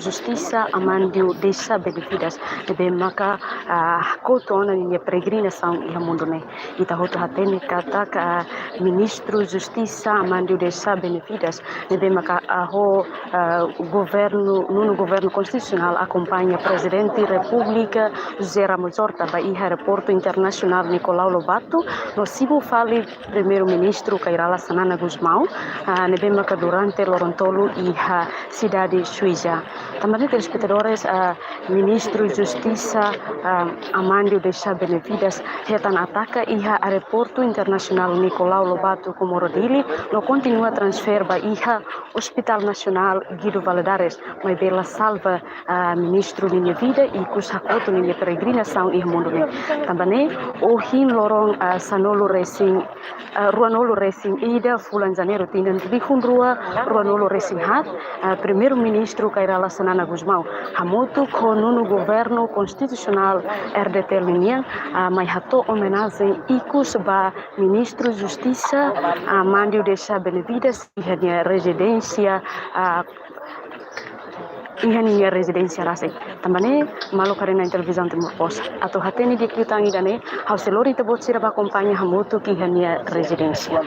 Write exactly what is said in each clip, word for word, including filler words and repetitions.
Justisa Amandio Dexa Benevidas, ne'ebé maka, ah, hakotu ona ninia peregrinasaun iha mundu ne'e. Ita hotu hatene katak, ah, Ministru Justisa Amandio Dexa Benevidas, ne'ebé maka, ah, ho, ah, governu, nonu governu konstitusionál akompaña Prezidente Repúblika José Ramos Horta ba iha Aeroportu Internasionál Nicolau Lobato, no simu fali Primeiru-Ministru Kay Rala Xanana Gusmão, ah, ne'ebé maka durante loron tolu iha sidade Suisa. Tanba ne'e telespetadores, ah, Ministru Justisa, ah, Amandio Dexa Benevidas hetan ataka iha Aeroportu Internasionál Nicolau Lobato Comoro Dili, no kontinua transfere ba iha Hospital Nasionál Guido Valadares, maibé la salva, ah, Ministru ninia vida ikus hakotu ninia peregrinasaun iha mundu ne'e. Tanba ne'e, ohin loron, ah, sanulu resin, ah, ruanulu resin ida fulan Janeiru tinan rihun rua ruanulu resin haat, ah, Primeiru-Ministru Kay Rala Xanana Gusmão hamutuk ho nonu governu konstitusionál R D T L nian, ah, mai hato'o omenajen ikus ba Ministru Justisa, ah, Amandio Dexa Benevidas iha nia rezidénsia, ah, iha ninia rezidénsia rasik. Tanba ne'e, maluk haree-na'in Televizaun Timor Post, atu hatene di'ak liután ida-ne'e, ha'u sei lori ita-boot sira ba akompaña hamutuk iha nia rezidénsia.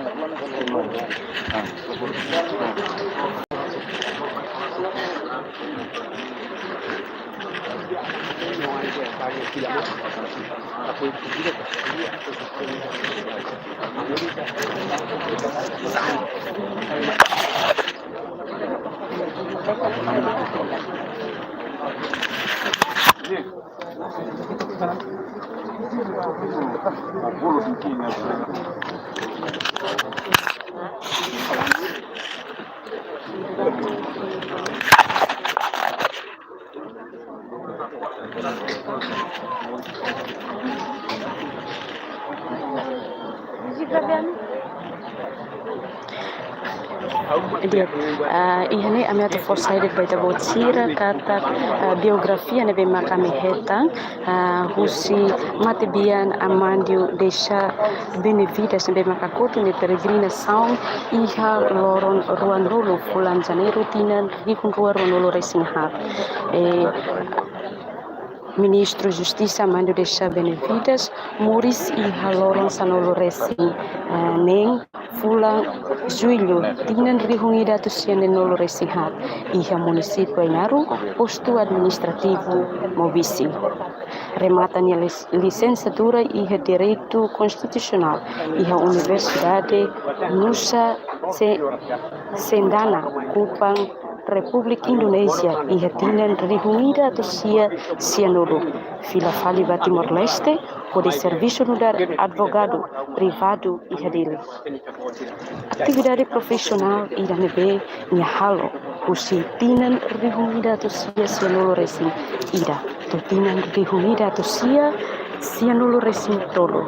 Di'ak, ah, iha ne'e ami atu fó sai de'it ba ita-boot sira katak, ah, biografia ne'ebé maka ami hetan, ah, husi matebian Amandio Dexa Benevidas ne'ebé maka hakotu nia peregrinasaun iha loron ruanulu fulan Janeiru tinan rihun rua ruanulu resin haat. Eh, Ministru Justisa Amandio Dexa Benevidas moris iha loron sanulu resin, eh, neen fulan Jullu tinan rihun ida atus sia neenulu resin haat, iha munisípiu Ainaro, postu administrativu Maubisse. Remata nia lis-, lisensiatura iha Direitu Konstitusionál iha Universidade Nusa Ce-, Cendana, Kupang, Repúblika Indonézia, iha tinan rihun ida atus sia sianulu. Fila fali ba Timor-Leste, hodi servisu nu'udar advogadu privadu iha Dili. Atividade profisionál ida ne'ebé nia halo husi tinan rihun ida atus sia sianulu resin ida to'o tinan rihun ida atus sia sianulu resin tolu.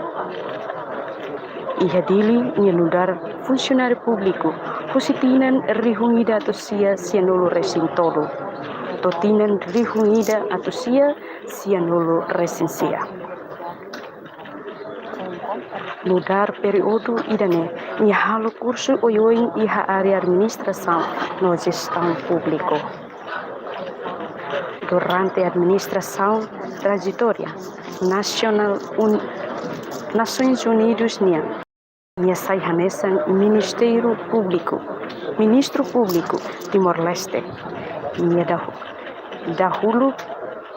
Iha Dili nia nu'udar funsionáriu públiku husi tinan rihun ida atus sia sianulu resin tolu to'o tinan rihun ida atus sia sianulu resin sia. Nu'udar períodu ida-ne'e, nia halo kursu oioin iha área administrasaun no jestaun públiku. Durante administrasaun tranzitória, Nasionál Un-, Nasoins Unidas nian, nia sai hanesan Ministru Públiku, Ministru Públiku Timor-Leste. Nia dahu-, dahuluk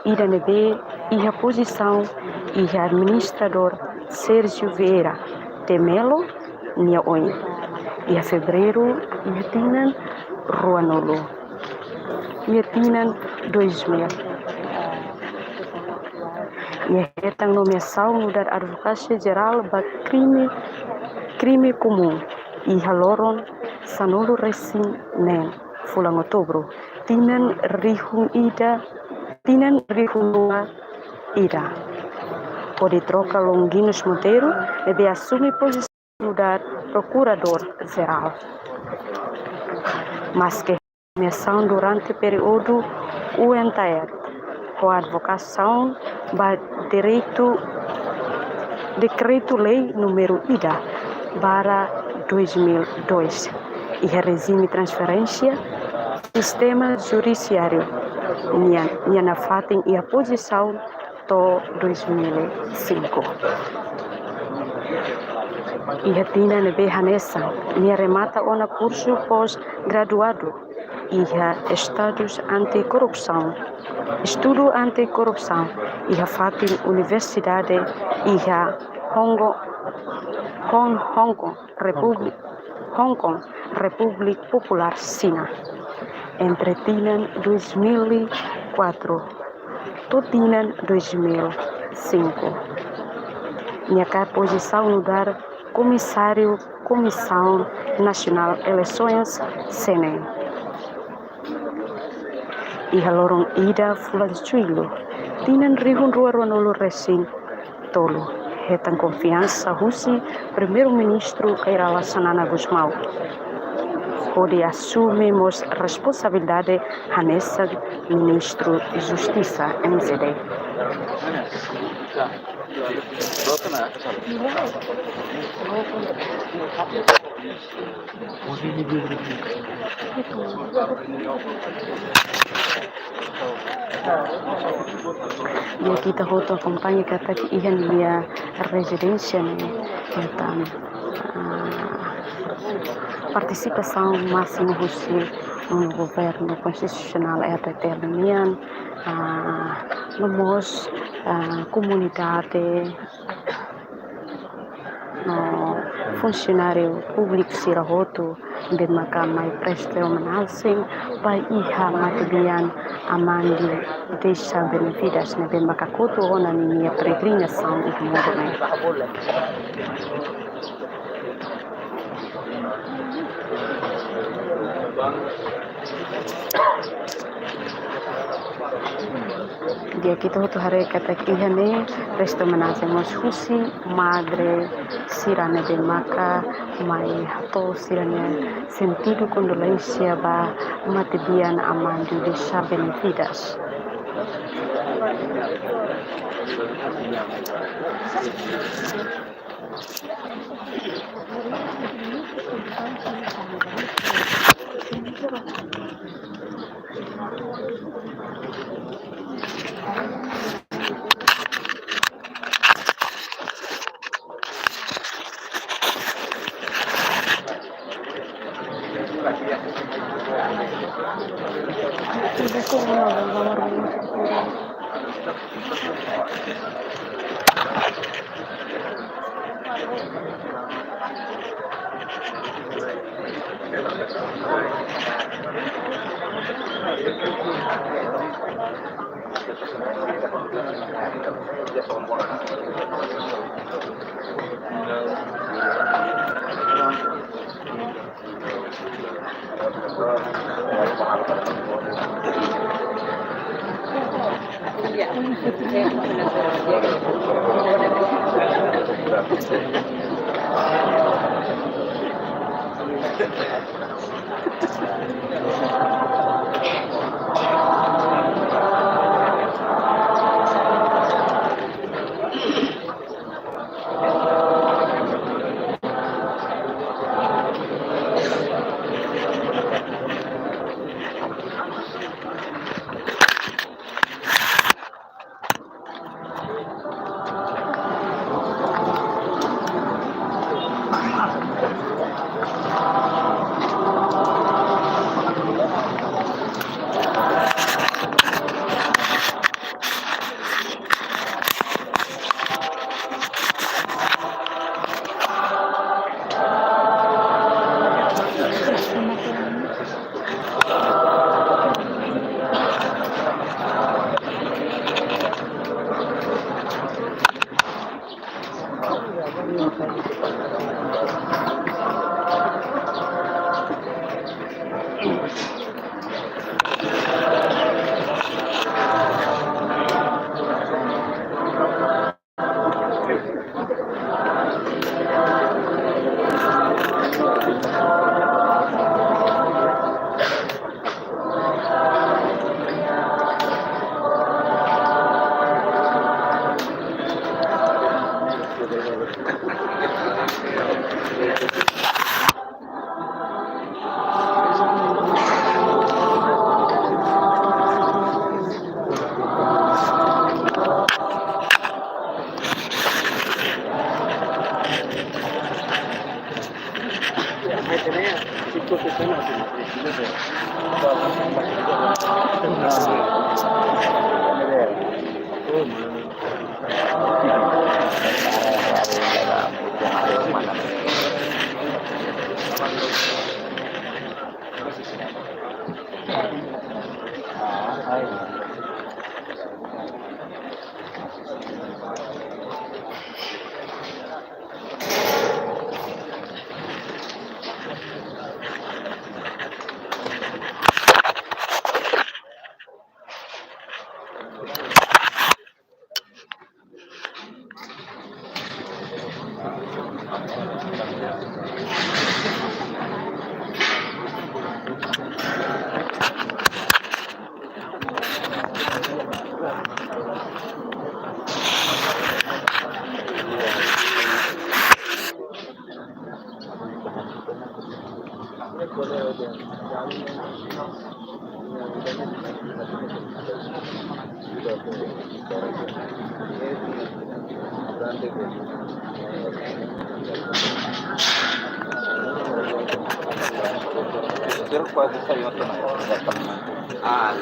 ida ne'ebé iha pozisaun iha administradór Sérgio Vieira de Mello nia oin, iha Fevereiru iha tinan ruanulu. Iha tinan dois mil, nia hetan nomeasaun nu'udar Advokasia Jerál ba Krime, Krime Komún iha loron sanulu resin neen fulan Outubru tinan rihun ida, tinan rihun rua ida, hodi troka Longuinhos Monteiro, ne'ebé asume pozisaun nu'udar Prokuradór Jerál. Maske nomeasaun durante períodu U N T R ho advokasaun ba direitu, Dekretu-Lei númeru ida barra dois mil e dois, iha rejime transferénsia sistema judisiáriu nia, nia nafatin iha pozisaun to'o dois mil e cinco. Iha tinan ne'ebé hanesan, nia remata ona kursu pós-graduadu iha estudus anti-korrupsaun, estudu anti-korrupsaun, iha fatin universidade iha Hong Kong, Hong, Hong Kong, Repúbli-, Hong Kong, Repúblika Populár Xina, entre tinan dois mil e quatro to'o tinan dois mil e cinco. Nia kaer pozisaun nu'udar Komisáriu Komisaun Nasionál Eleisoens, C N E. Iha loron ida fulan Jullu, tinan rihun rua ruanulu-resin-tolu, hetan konfiansa husi Primeiru-Ministru Kay Rala Xanana Gusmão, hodi asume mós responsabilidade hanesan Ministru Justisa, M J D. Di'ak, ita hotu akompaña katak iha nia rezidénsia ne'e, entaun, ah, partisipasaun másimu husi governu konstitusionál R D T L nian, ah, no mós, ah, komunidade no funsionáriu públiku sira hotu ne'ebé maka mai presta omenajen ba iha matebian Amandi Deixa Benevidas ne'ebé maka kotu ona ninia peregrinasaun iha mundu ne'e. Di'ak, ita hotu haree katak iha ne'e presta omenajen mós husi madre sira ne'ebé maka mai hato'o sira-nia sentidu kondolénsia ba matebian Amandi Deixa Benevidas. Terus kuat saya itu naik. Ah,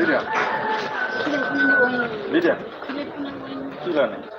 Lídia. Lídia. Sila ne'e.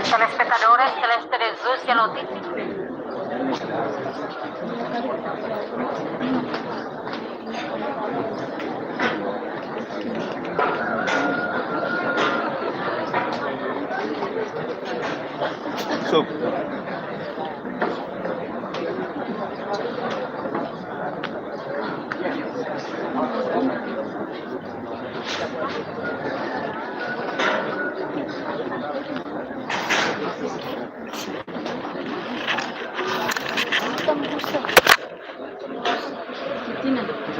Telespetadores, Teleste de Jesús, ya lo dice. Sup.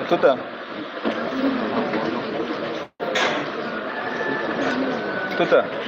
Tuta. Tuta.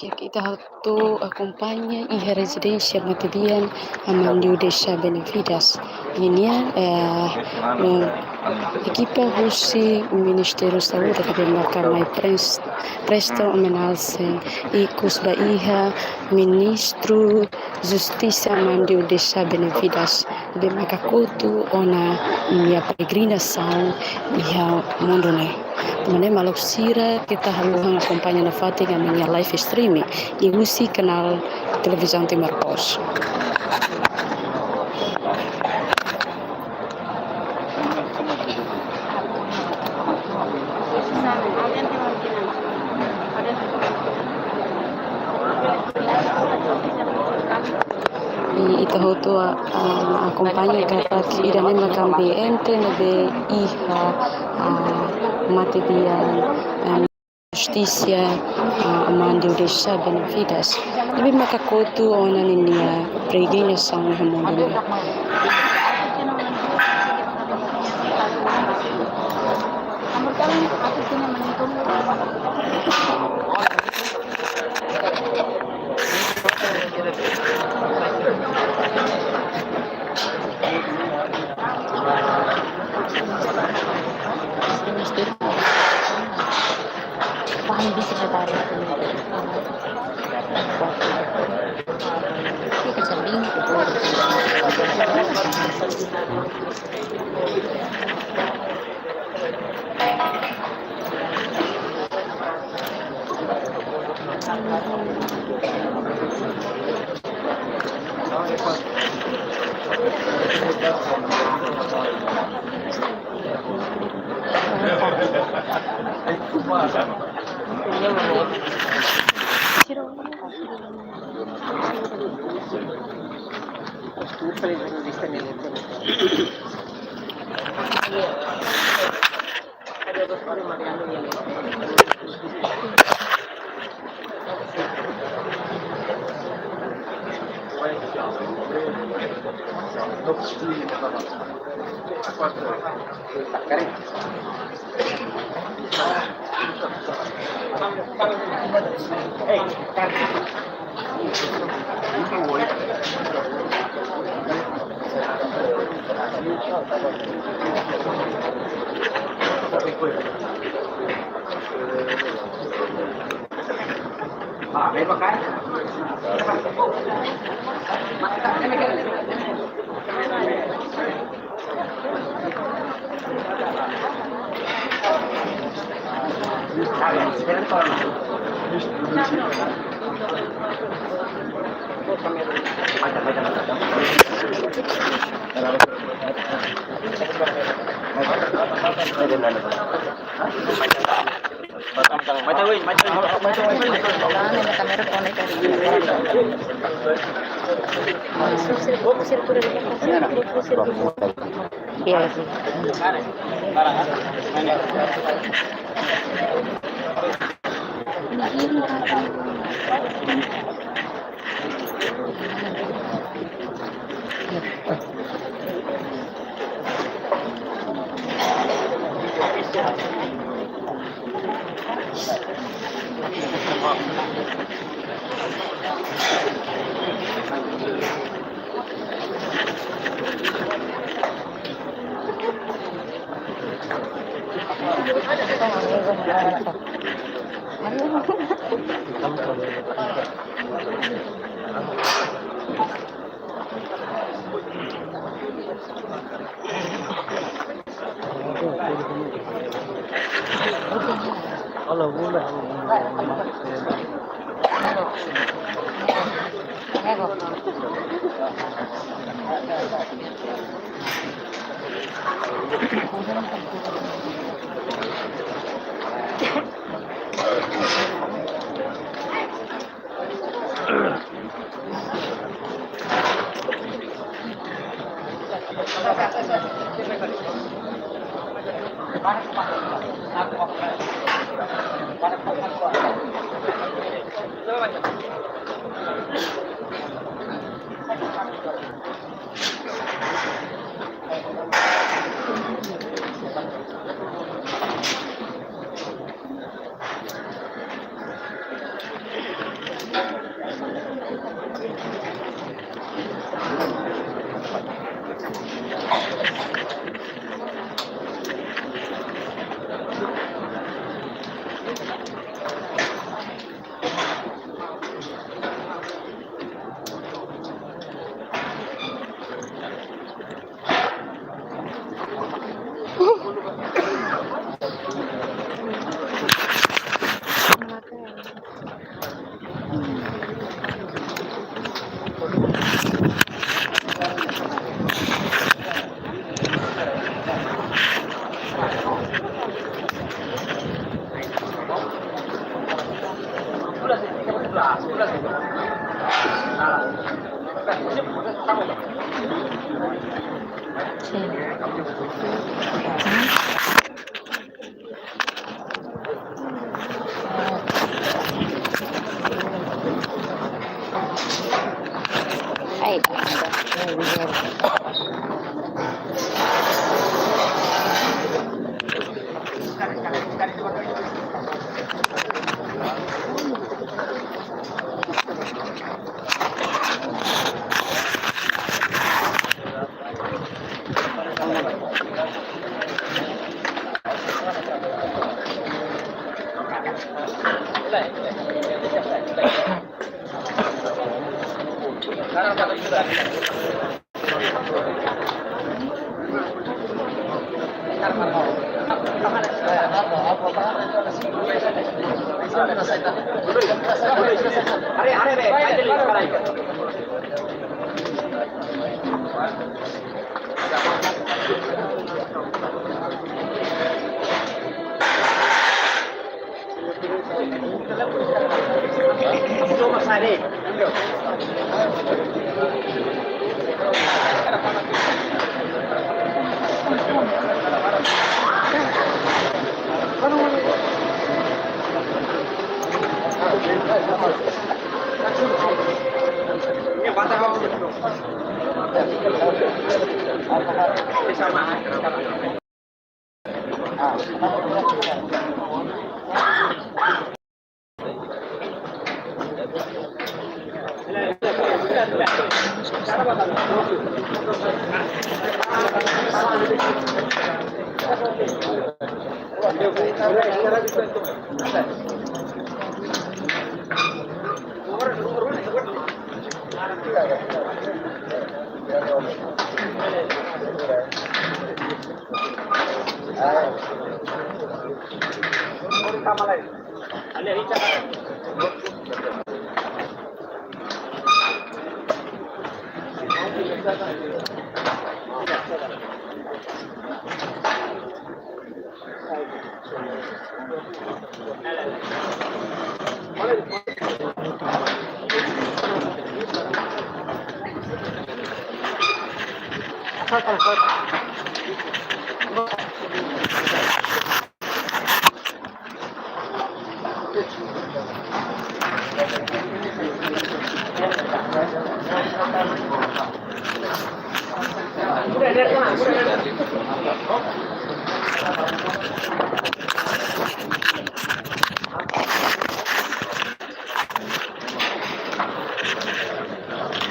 Di'ak, ita hotu akompaña iha rezidénsia matebian Amandio Desa Benevidas. Ninia, eh, eh, ekipa husi Ministériu Saúde ne'ebé maka mai pres-, presta omenajen ikus ba iha Ministru Justisa Amandio Desa Benevidas, ne'ebé maka kotu ona nia peregrinasaun iha mundu ne'e. Tanba ne'e maluk sira, keta haluha akompaña nafatin ami-nia live streaming iha husi kanál Televizaun Timor Post. I ita hotu a, a, akompaña katak ida-ne'e maka ambiente ne'ebé iha, a, matebian, em, Justisa, a, Amandio Desa Benevidas. Ne'ebé maka kotu ona ninia peregrinasaun iha mundu ne'e.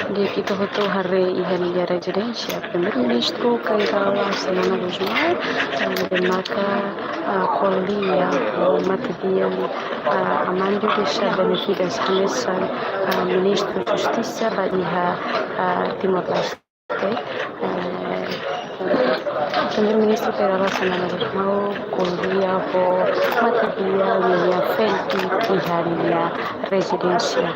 Di'ak, ita hotu haree iha nia rezidénsia, Primeiru-Ministru Kay Rala Xanana Gusmão, eh, dehan katak, ah, ko'alia ho mate-bian, ah, Armando Guicha Benevides hanesan, ah, Ministru Justisa ba iha, ah, Timor-Leste. Oke. Eh, Primeiru-Ministru Kay Rala Xanana Gusmão ko'alia ho mate-bian nia frente iha nia rezidénsia.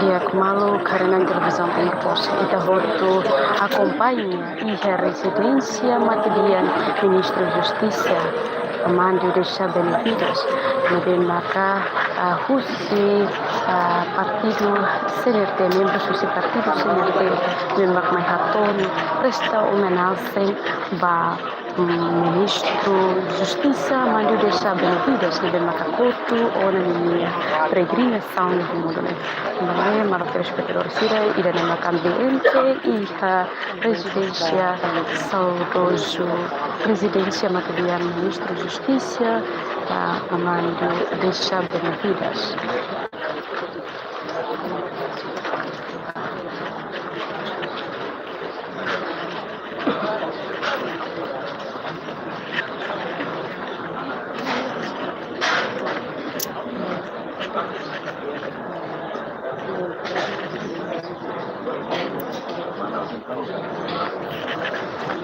Di'ak maluk, haree-na'in Televizaun Timor Post, ita hotu akompaña iha rezidénsia matebian Ministru Justisa, Amandio Deza Benevides, ne'ebé maka, ah, husi, ah, partidu C N R T, membru husi partidu C N R T, ne'ebé mak mai hato'o no presta omenajen ba Ministru Justisa Amandio Deza Benevides, ne'ebé maka kotu ona ninia peregrinasaun iha mundu ne'e. Maluk telespetadór sira, ida-ne'e maka ambiente iha rezidénsia saudozu, rezidénsia matebian Ministru Justisa, ah, Amandio Deza Benevides.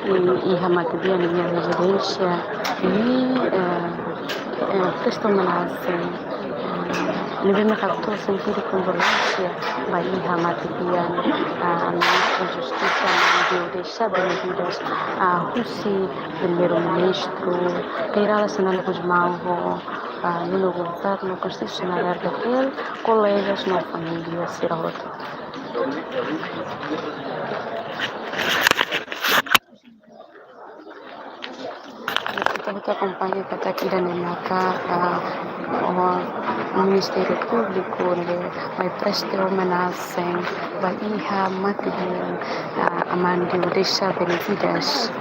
I, iha matebian nia rezidénsia, i, eh, eh, presta omenajen, eh, ne'ebé maka hato'o sentidu kondolénsia ba iha matebian, ah, Ministru Justisa Amandio Deza Benevides, ah, husi Primeiru-Ministru Kay Rala Xanana Gusmão ho, ah, Nuno Governu Konstitusionál R D T L, kolegas no família sira hotu. Ita hotu akompaña katak ida-ne'e maka, ah, o Ministériu Públiku ne'ebé mai presta omenajen ba iha matebian, ah, Amandio Deza Benevides.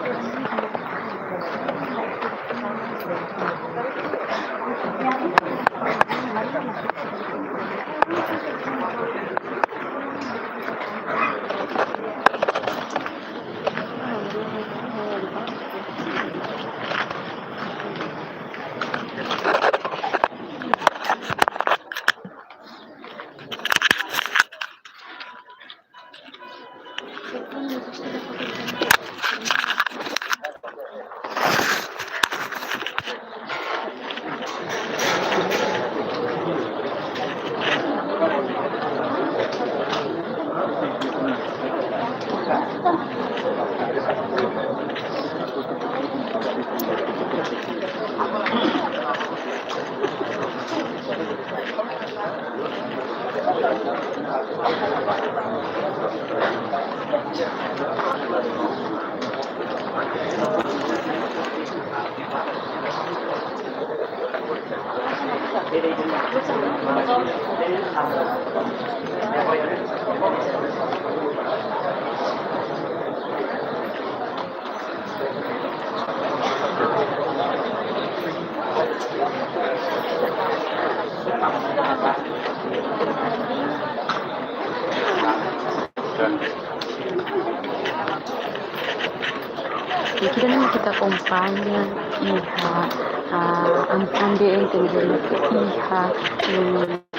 Ita-nia, ita akompaña iha, ah, am-, ambiente ne'ebé iha, mm,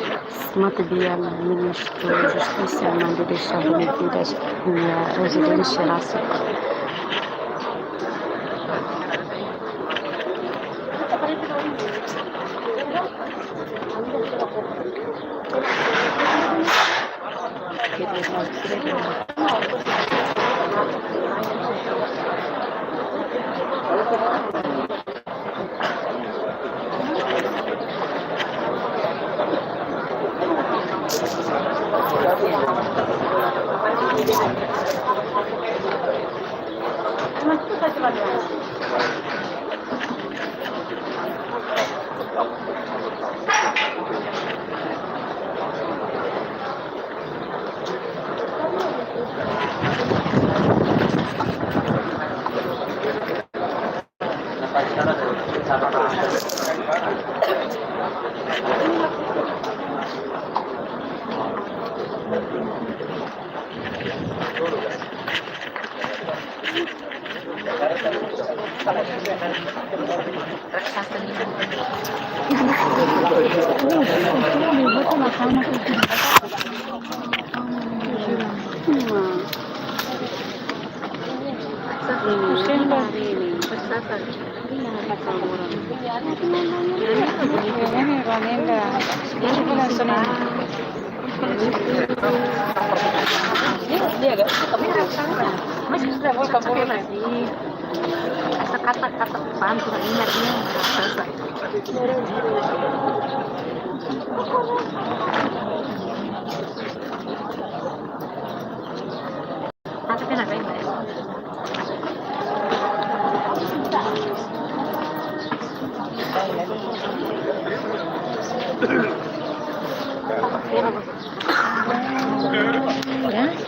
mate-bian Ministru Justisa Mando de Xavier Vidas nia rezidénsia rasik. Mas sudah, vou para fora lagi. Essa kata-kata bantu na minha linha. Asa pena kain. Ya.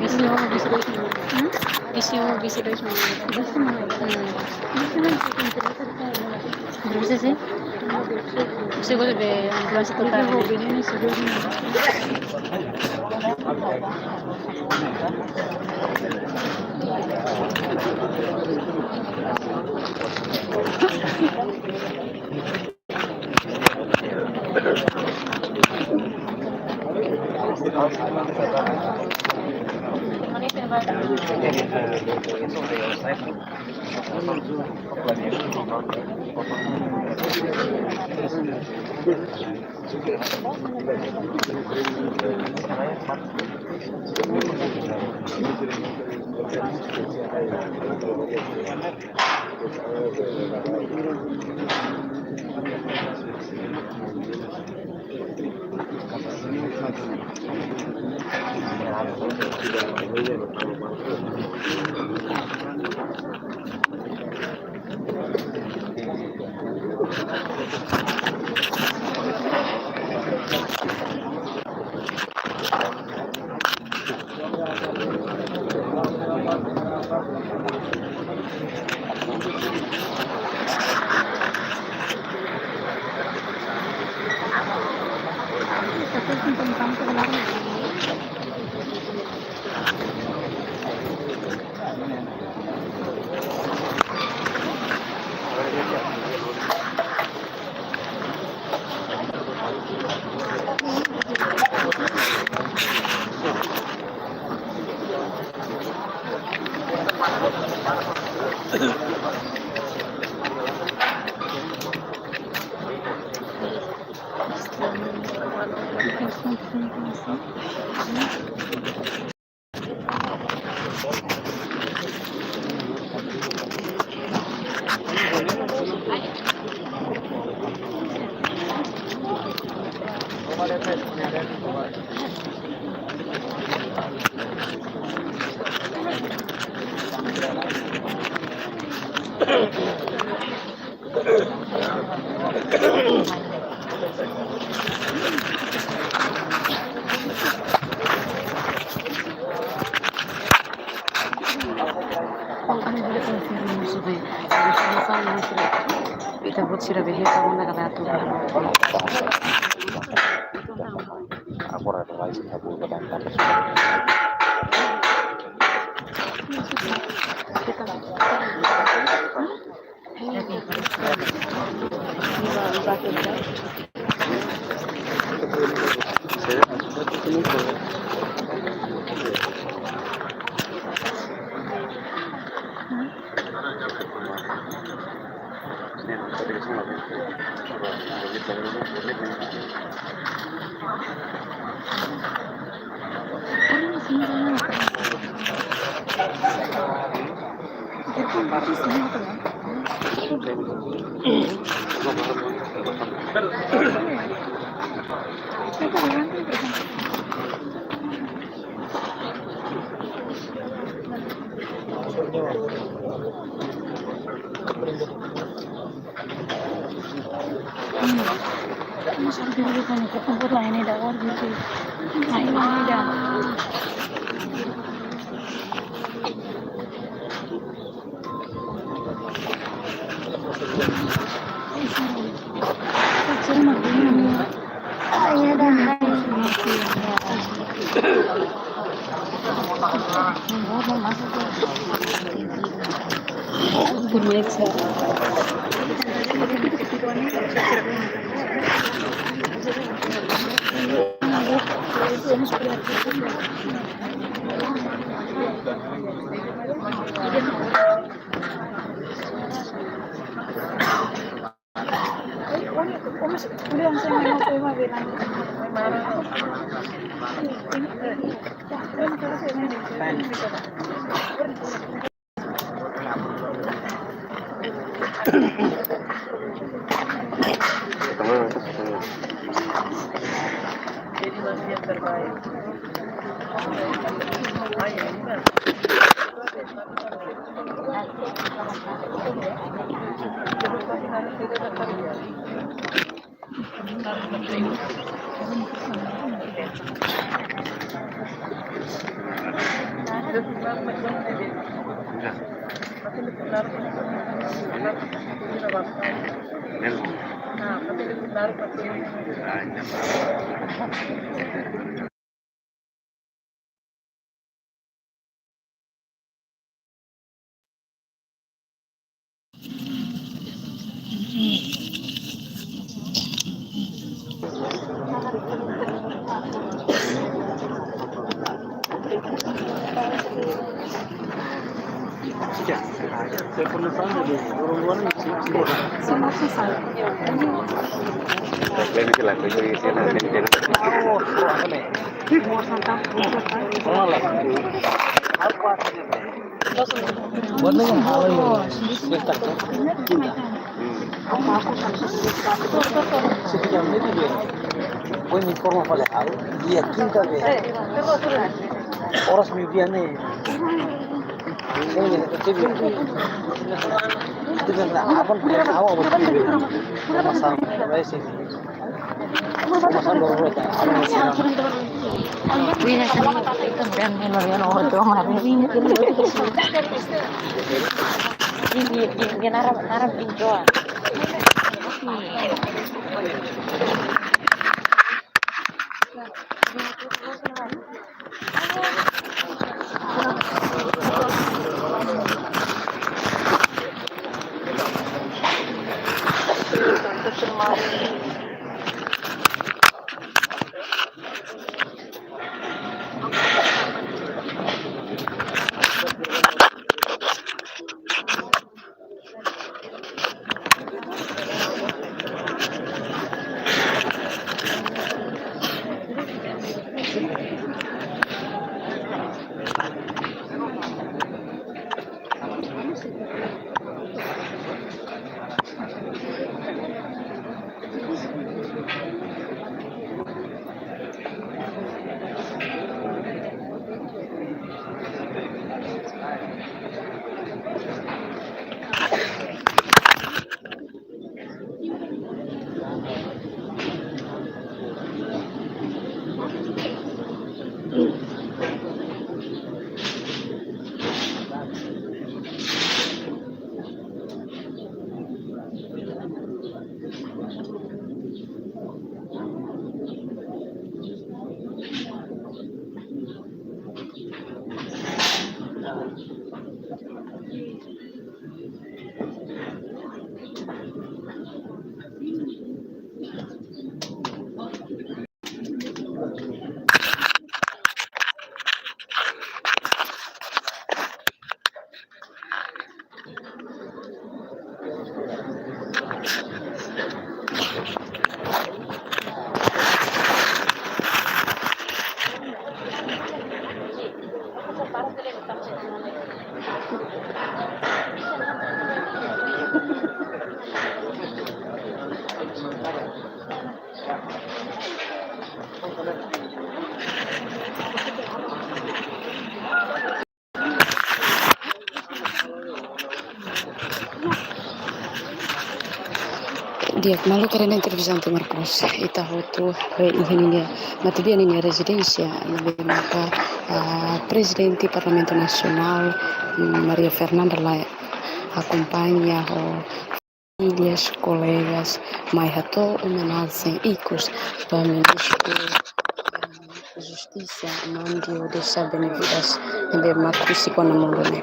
Isi, isi, isi. Hmm? Isi, isi. Não precisa ser. Seguro de ambulância tocar. Ita-boot sira bele hela ona ka lae atu. Agora vai se tabu ka dan. Ohin informa fali ha'u, dia kinta be. Oras meiudia ne'e. Abang, abang, abang. Wina sendiri itu dan memorial orang tua kemarin. Ini, ini, ini naram, naram pintu. Di'ak, maluk karena interview Santi Marcos, ita hotu, eh, iha ninia, matebian ninia rezidénsia, ne'ebé maka, ah, Prezidente Parlamentu Nasionál, mm, Maria Fernanda la akompaña ho famílias, kolegas, mai hato'o omenajen ikus ba Ministru Justisa, Amandio Desa Benevidas, ne'ebé mak husik ona mundu ne'e.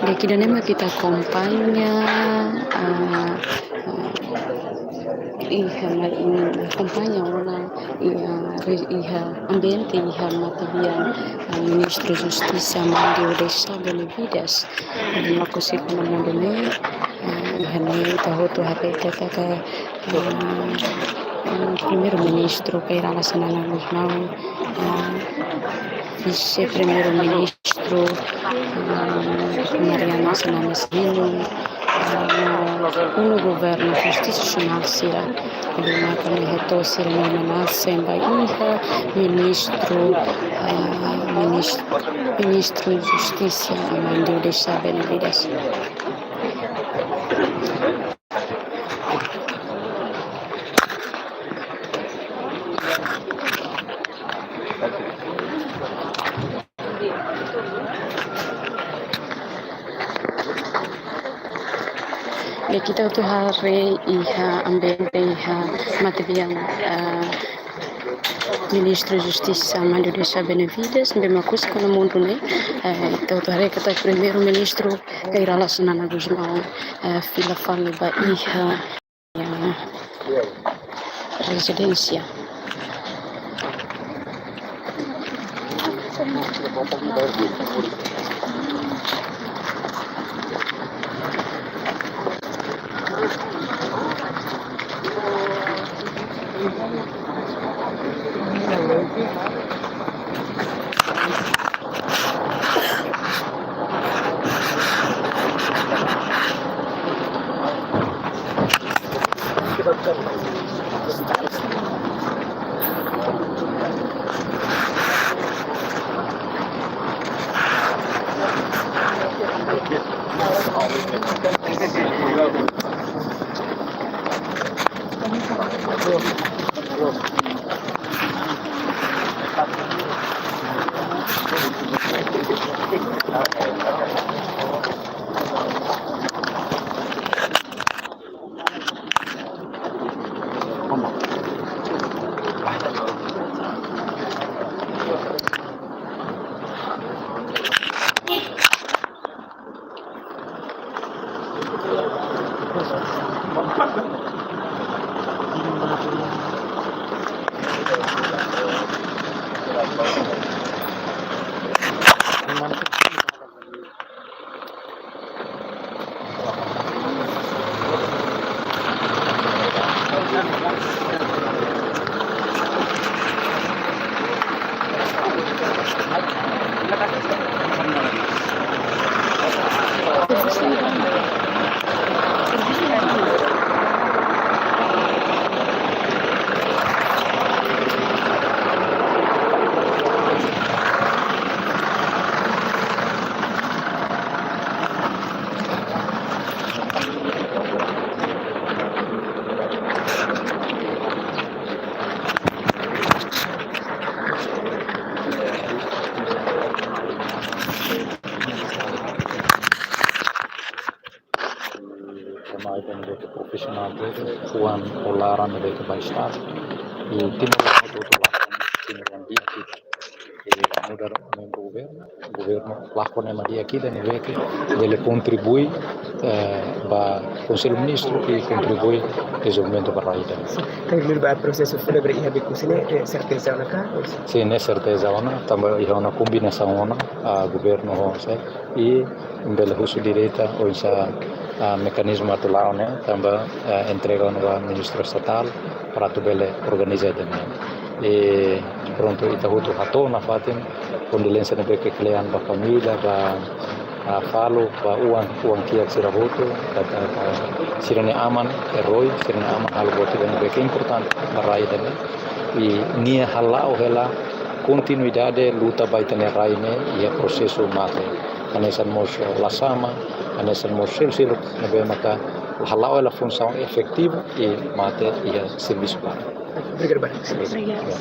Deki ida-ne'e mak ita akompaña, ah, ah, iha ma-, mm, akompaña ona iha re-, iha ambiente iha matebian, ah, Ministru Justisa Amandio Desa Benevides, ne'ebé mak husik ona mundu ne'e, ah, iha ne'e ita hotu haree katak, ah, ah, Primeiru-Ministru Kay Rala Xanana Gusmão, ah, Vise-Primeiru-Ministru, ah, Mariana Xanana Serino, ah, no unu governu konstitusionál sira, ne'ebé maka mai hato'o sira-nia omenajen ba iha Ministru, ah, Minis-, Ministru Justisa Amandio Desa Benevides. Deki ita hotu haree iha ambiente iha matebian, ah, Ministru Justisa Amandio Desa Benevides, ne'ebé mak husik ona mundu ne'e, eh, ita hotu haree katak Primeiru-Ministru Kay Rala Xanana Gusmão, eh, fila fali ba iha, eh, rezidénsia. Ema ida ne'ebé ke profisionál de'it, fuan ou laran ne'ebé ke ba Estadu. I Timor hotu-hotu lakon, Timor di'ak ida. I nu'udar membru governu, governu lakon ema di'ak ida ne'ebé ke bele kontribui, eh, ba Konsellu Ministru i kontribui dezenvolvimentu ba rai ida. Sin, tanba liu ba prosesu fúnebre iha Beku sira-ne'e, eh, serteza ona ka? Sin, ne'e serteza ona, tanba iha ona kombinasaun ona, ah, governu ho sé, i bele husu direta oinsá, ah, mekanizmu atu la'o ne'e, tanba, ah, entrega ona ba Ministru Estatál para atu bele organiza ida-ne'e. I prontu, ita hotu hato'o nafatin kondolénysia ne'ebé ke kle'an ba família, ba, ah, Falu, ba oan, oan kiak sira hotu, ba, ba, ba sira-nia aman, eroi, sira-nia aman halo buat ida ne'ebé ke importante ba rai ida-ne'e. I nia hala'o hela kontinuidade luta ba ita-nia rai ne'e iha prosesu mate. Hanesan mós Lasama, hanesan mós seluk-seluk ne'ebé maka hala'o hela funsaun efetivu i mate iha servisu barak. Obrigadu barak. Obrigadu.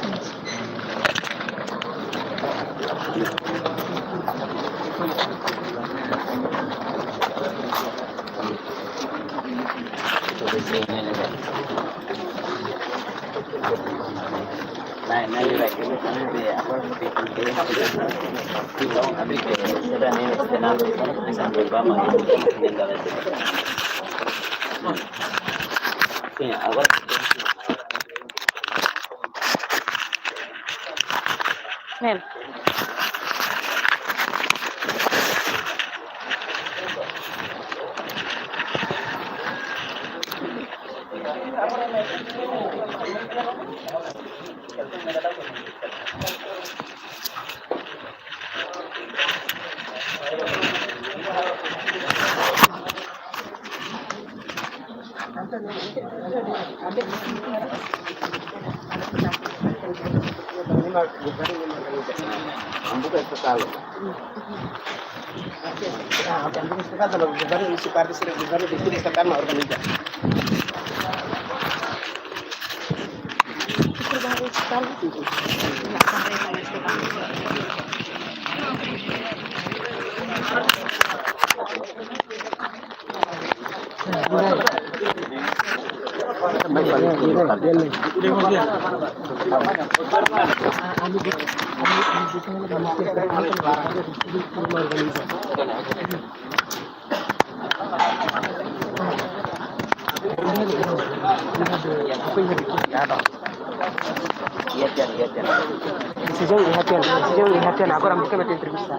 Desizaun iha tiha ona, desizaun iha tiha ona. Agora ami atu entrevista.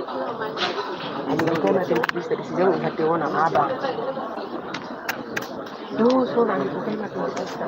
Ami atu entrevista, desizaun iha tiha ona, aban. Dusun, ami atu entrevista.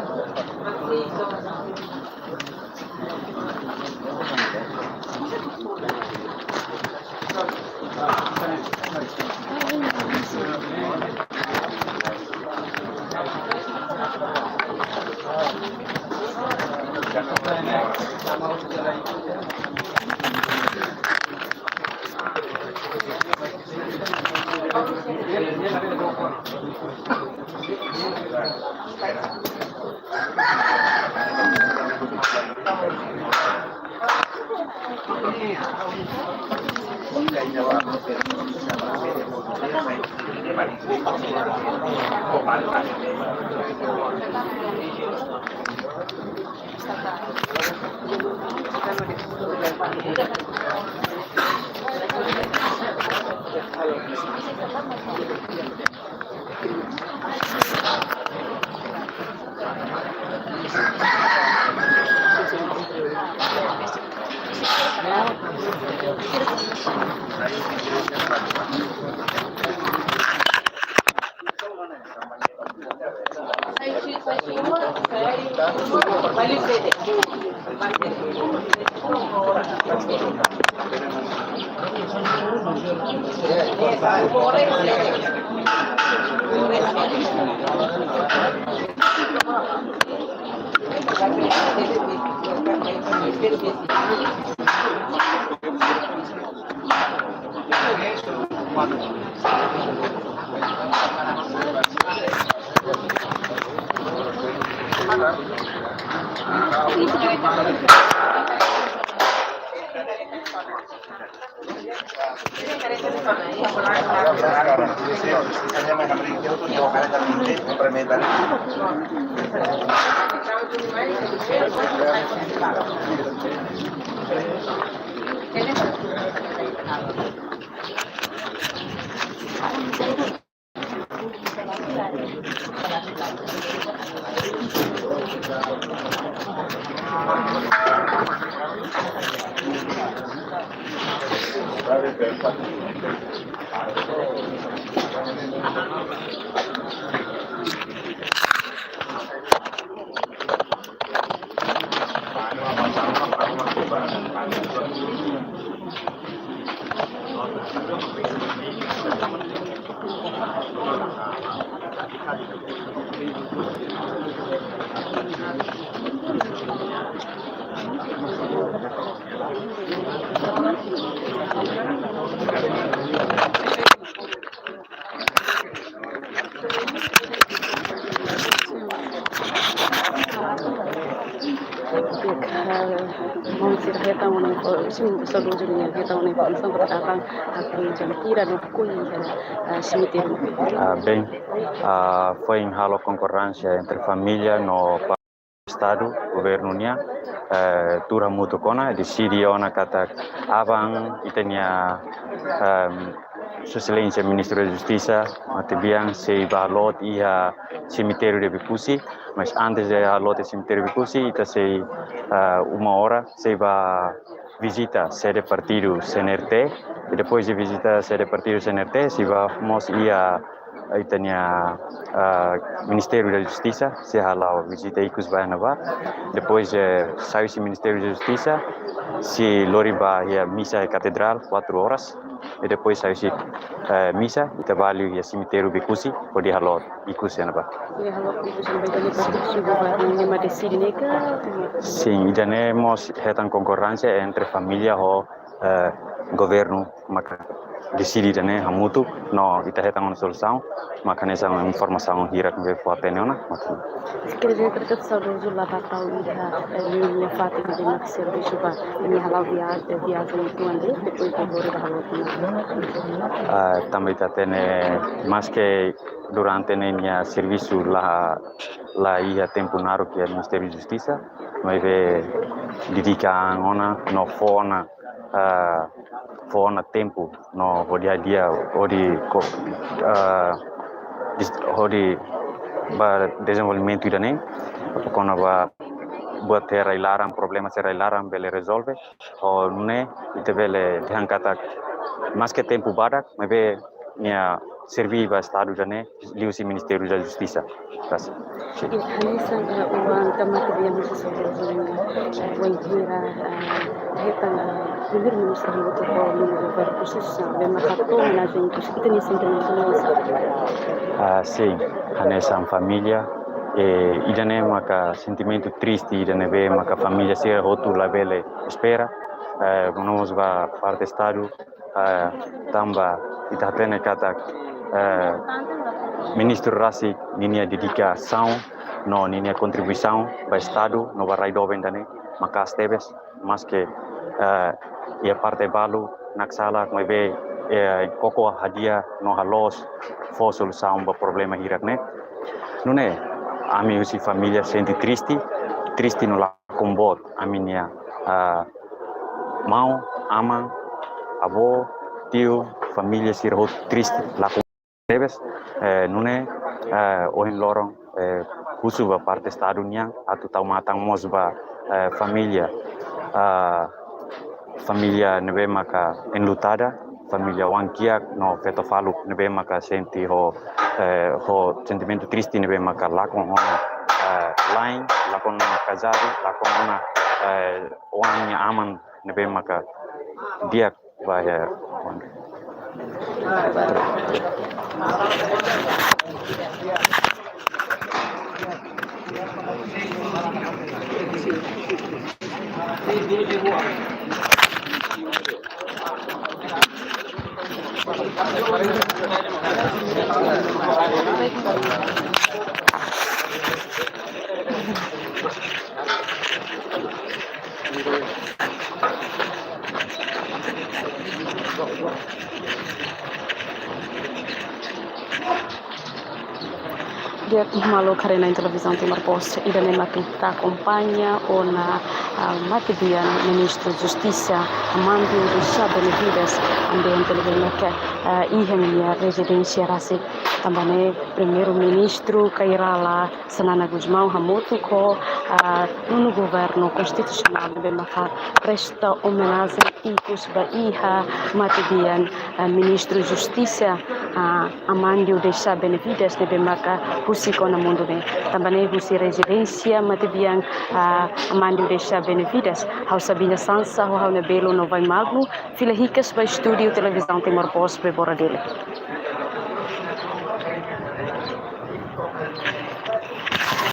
Bom, sira hetan ona info-, sim, saudozu nian hetan ona informasaun katak aban, ah, kuri jam hira no kui, ah, semitériu. Ah, bem, ah, foin halo konkordánsia entre família no pa-, Estadu, governu nian, eh, tuur hamutuk ona, deside ona katak aban ita-nia, ehm, Sua Exelénsia Ministru da Justisa, matebian, sei bá loot iha semitériu de Oekusi, mas antes de loot iha semitériu Oekusi, ita sei, ah, uma hora, sei bá vizita sede partidu C N R T, i depois de vizita sede partidu C N R T, sei bá mós iha ita-nia, ah, Ministériu da Justisa, sei hala'o vizita ikus ba iha ne'ebá. Depois, eh, sai husi Ministériu da Justisa, sei lori ba iha misa iha Katedrál, kuatru horas. I depois sai husi, eh, misa, ita bá liu iha semitériu Oekusi, hodi halo ikus iha ne'ebá. Hodi halo ikus iha ne'ebá, entaun partidu sira ba, ema deside ne'e ka? Sin, ida-ne'e mós hetan konkordánsia entre família ho, eh, governu maka deside ida-ne'e hamutuk, no ita hetan ona solusaun, maka hanesan informasaun hirak ne'ebé fó hatene ona, maka. Quer dizer, katak saudozu la bá tau iha, eh, nia fatin ne'ebé mak servisu ba, nia hala'o viajen, viajen uitoan de'it, depois de agora bá halo uitoan. Ah, tanba ita hatene, maske durante ne'e nia servisu la, la iha tempu naruk iha Ministériu Justisa, maibé dedika an ona, no fó ona, ah, fó ona tempu, no hodi hadi'a, hodi ko-, ah, dis-, hodi ba dezenvolvimentu ida-ne'e, kona-ba buat sira iha laran, problema sira iha laran bele rezolve, ho nune'e ita bele dehan katak maske tempu badak, maibé nia serví ba Estadu ida-ne'e liuhusi Ministériu da Justisa. Graças. Sin. I hanesan, eh, oan, tanba ke dia mesti saudozu nian, eh, wainhira, eh, hetan, eh, Primeiru-Ministru hamutuk ho membru governu khusus, eh, be maka ko na jeng kus, ita-nia sentimentu hanesan. Ah, sin, hanesan família, eh, ida-ne'e maka sentimentu triste, ida-ne'ebé maka família sira hotu labele espera, eh, no mós ba parte Estadu, eh, tanba ita hatene katak, eh, ministru rasik ninia dedikasaun no ninia kontribuisaun ba Estadu no ba rai doben ida-ne'e maka'as tebes, maske, eh, iha parte balu naksalak maibé, eh, koko hadi'a no haloos fó solusaun ba problema hirak ne'e. Nune'e, ami husi família sente triste, triste no lakon boot. Ami-nia, ah, maun, aman, avó, tiu, família sira hotu triste, lakon tebes, eh, nune'e, eh, ohin loron, eh, husu ba parte Estadu nian, atu tau matan mós ba, eh, família, ah, família ne'ebé maka enlutada, família oan-kiak no feto-faluk ne'ebé maka sente ho, eh, ho sentimentu triste ne'ebé maka lakon ona, eh, la'en, lakon ona kazadu, lakon ona, eh, oan nia aman ne'ebé maka di'ak ba iha. Di'ak, maluk haree-na'in Televizaun Timor Post, ida-ne'e mak ita akompaña ona, ah, matebian Ministru Justisa Amandio Deschá Benavides, ambiente ne'ebé maka, ah, iha nia rezidénsia rasik. Tanba ne'e Primeiru-Ministru Kay Rala Xanana Gusmão hamutuk ho, ah, nonu Governu Konstitusionál ne'ebé maka presta omenajen ikus ba iha matebian, ah, Ministru Justisa, ah, Amandio Deschá Benavides ne'ebé maka husik ona mundu ne'e. Tanba ne'e husi rezidénsia matebian, ah, Amandio Deschá Benavides, ha'u Sabina Sansa, ho ha'u-nia belun no vai-maglu, fila hikas ba estúdiu Televizaun Timor Post Bebora Dili.